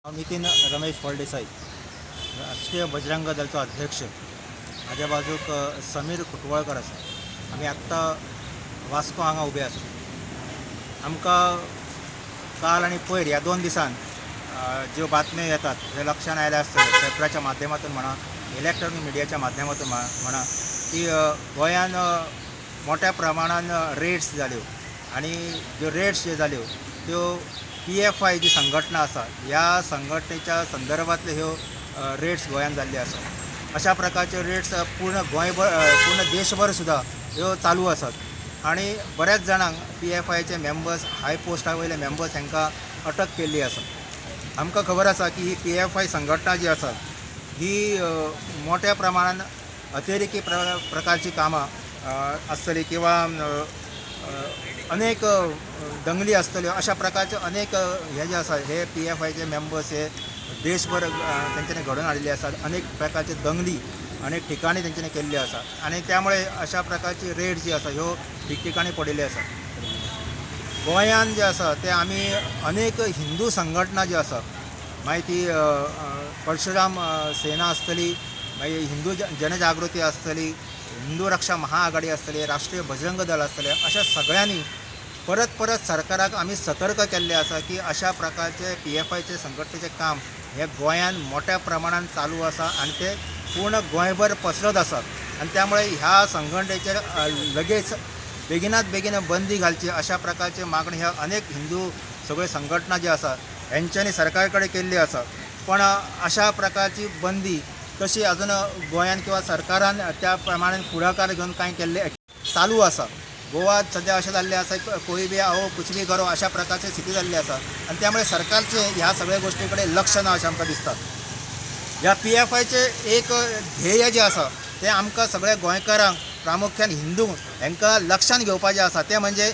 हांव नितीन रमेश फळदेसाय, राष्ट्रीय बजरंग दलचो अध्यक्ष. म्हाज्या बाजूक समीर खुटवळकर आसा. आमी आत्तां वास्को हांगा उबे आसा. आमकां काल आनी पयर ह्या 2 दिसान ज्यो बातम्यो येतात हे लक्षान आयल्या आसतलें, पेपराच्या माध्यमातून म्हणा, इलेक्ट्रॉनीक मिडियाच्या माध्यमातून म्हणा की गोंयान मोठ्या प्रमाणान रेड्स जाल्यो आनी ज्यो रेड्स ज्यो जाल्यो त्यो PFI जी संघटना आसा ह्या संघटनेच्या संदर्भातल्यो ह्यो रेड्स गोंयान जाल्ल्यो आसा. अशा प्रकारच्यो रेड्स पूर्ण गोंयभर, पूर्ण देशभर सुद्दां ह्यो चालू आसात आनी बऱ्याच जाणांक PFIचे मेंबर्स, हाय पोस्टा वयले मेंबर्स हांकां अटक केल्ली आसा. आमकां खबर आसा की ही PFI संघटना जी आसा ही मोठ्या प्रमाणान अतिरेकी प्रकारची कामां आसतली किंवा अनेक दंगली आसतल्यो, अशा प्रकारचे अनेक हे जे आसा हे PFIचे मेंबर्स हे देशभर तेंच्यांनी घडोवन हाडिल्ले आसात. अनेक प्रकारचे दंगली अनेक ठिकाणी तेंच्यांनी केल्ल्यो आसा आनी त्यामुळे अशा प्रकारची रेड जी आसा ह्यो ठिकठिकाणी पडिल्ल्यो आसा. गोंयान जे आसा ते आमी अनेक हिंदू संघटना ज्यो आसा, मागीर ती परशुराम सेना आसतली, मागीर हिंदू जनजागृती आसतली, हिंदू रक्षा महाआघाडी आसतली, राष्ट्रीय बजरंग दल आसतले, अशा सगळ्यांनी परत परत सरकाराक आमी सतर्क केल्लें आसा की अशा प्रकारचे PFIचे संघटनेचें काम हें गोंयान मोठ्या प्रमाणान चालू आसा आनी ते पूर्ण गोंयभर पसरत आसा आनी त्यामुळे ह्या संघटनेचेर लगेच बेगिनात बेगीन बंदी घालची अशा प्रकारची मागणी ह्या अनेक हिंदू सगळ्यो संघटना ज्यो आसा हेंच्यांनी सरकार कडेन केल्ली आसा. पण अशा प्रकारची बंदी तशी अजून गोंयान किंवा सरकारान त्या प्रमाणे फुडाकार घेवन कांय केल्ले चालू आसा. गोवा सद्या अशें जाल्लें आसा, कोई भी आओ कुछ भी करो अशा प्रकारची स्थिती जाल्ली आसा आनी त्यामुळे सरकारचें ह्या सगळ्या गोश्टी कडेन लक्ष ना अशें आमकां दिसता. ह्या PFIचें एक ध्येय जें आसा तें आमकां सगळ्या गोंयकारांक, प्रामुख्यान हिंदूंक हांकां लक्षांत घेवपाचें आसा. तें म्हणजे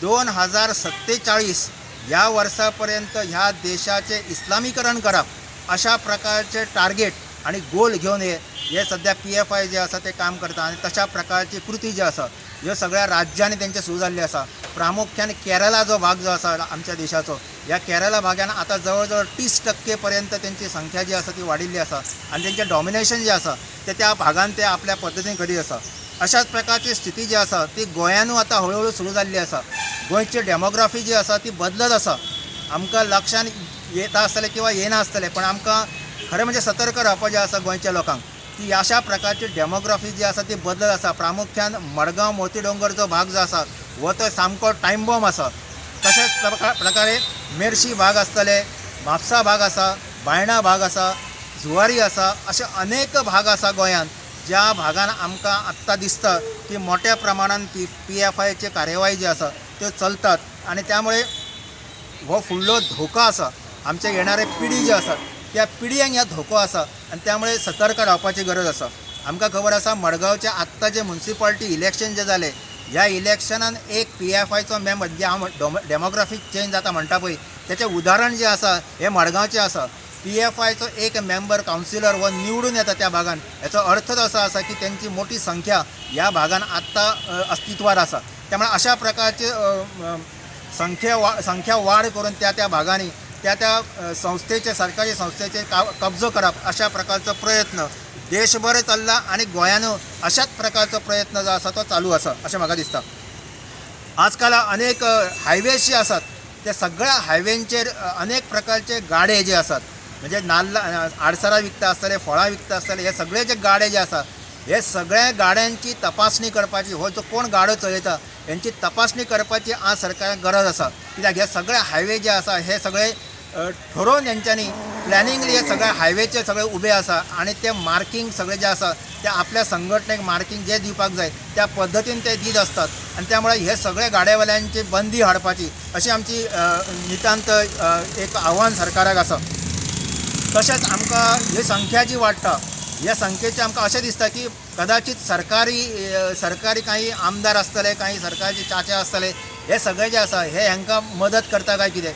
2047 ह्या वर्सा पर्यंत ह्या देशाचें इस्लामीकरण करप अशा प्रकारचें टार्गेट आनी गोल घेवन हे सद्या PFI जे आसा ते काम करता आनी तशा प्रकारची कृती जी आसा ह्यो सगळ्या राज्यांनी तेंचे सुरू जाल्ली आसा. प्रामुख्यान केरला जो भाग जो आसा आमच्या देशाचो, ह्या केरला भागान आतां जवळ जवळ 30% पर्यंत तेंची संख्या जी आसा ती वाडिल्ली आसा आनी तेंचें डॉमिनेशन जें आसा तें त्या भागान ते आपल्या पद्दतीन करीत आसा. अशाच प्रकारची स्थिती जी आसा ती गोंयानूय आतां हळुहळू सुरू जाल्ली आसा. गोंयची डेमोग्राफी जी आसा ती बदलत आसा. आमकां लक्षान येता आसतलें किंवा येना आसतलें, पण आमकां खरें म्हणजे सतर्क रावपाचें आसा गोंयच्या लोकांक की अशा प्रकारची डेमोग्राफी जी आसा ती बदलत आसा. प्रामुख्यान मडगांव मोती डोंगर जो भाग जो आसा हो तर सामको टायम बॉम्ब आसा. तशेंच प्रकारे मेर्शी भाग आसतले, म्हापसा भाग आसा, बायणा भाग आसा, जुवारी आसा, अशे अनेक भाग आसा गोंयांत ज्या भागान आमकां आत्तां दिसता की मोठ्या प्रमाणान PFIचे कार्यवाही जी आसा त्यो चलतात आनी त्यामुळे हो फुडलो धोको आसा. आमचे येणारे पिढी जी आसा त्या पिढयांक ह्या धोको आसा आनी त्यामुळे सतर्क रावपाची गरज आसा. आमकां खबर आसा मडगांवचे आत्तां जे मुन्सिपाल्टी इलेक्शन जे जालें ह्या इलेक्शनान एक PFIचो मेंबर जे हांव डेमोग्राफीक चेंज जाता म्हणटा पळय तेचें उदाहरण जें आसा हें मडगांवचें आसा. PFIचो एक मेंबर कावन्सिलर हो निवडून येता त्या भागान, हेचो अर्थच असो आसा की तेंची मोठी संख्या ह्या भागान आत्तां अस्तित्वार आसा. त्यामुळे अशा प्रकारचे संख्या वाड करून त्या त्या भागांनी त्या त्या संस्थेचे, सरकारी संस्थेचे कब्जो करप अशा प्रकारचो प्रयत्न देशभर चल्ला आनी गोंयानूय अशाच प्रकारचो प्रयत्न जो आसा तो चालू आसा अशें म्हाका दिसता. आजकाल अनेक हायवेज जे आसात त्या सगळ्या हायवेंचेर अनेक प्रकारचे गाडे जे आसात, म्हणजे नाल्ल आडसरां विकता आसतले, फळां विकता आसतले, हे सगळे जे गाडे जे आसा हे सगळ्या गाड्यांची तपासणी करपाची, हो जो कोण गाडो चलयता हेंची तपासणी करपाची आज सरकाराक गरज आसा. कित्याक हे सगळे हायवे जे आसा हे सगळे ठरोवन हेंच्यांनी प्लॅनिंगली हे सगळे हायवेचे सगळे उबे आसा आनी ते मार्कींग सगळे जे आसा ते आपल्या संघटनेक मार्कींग जे दिवपाक जाय त्या पद्दतीन ते दीत आसतात आनी त्यामुळे हे सगळे गाड्यावाल्यांची बंदी हाडपाची अशी आमची नितांत एक आव्हान सरकाराक आसा. तशेंच आमकां ही संख्या जी वाडटा ह्या संख्येचें आमकां अशें दिसता की कदाचित सरकारी काही आमदार आसतले, काही सरकारचे चाचे आसतले, हे सगळे जे आसा हे हांकां मदत करता काय कितें.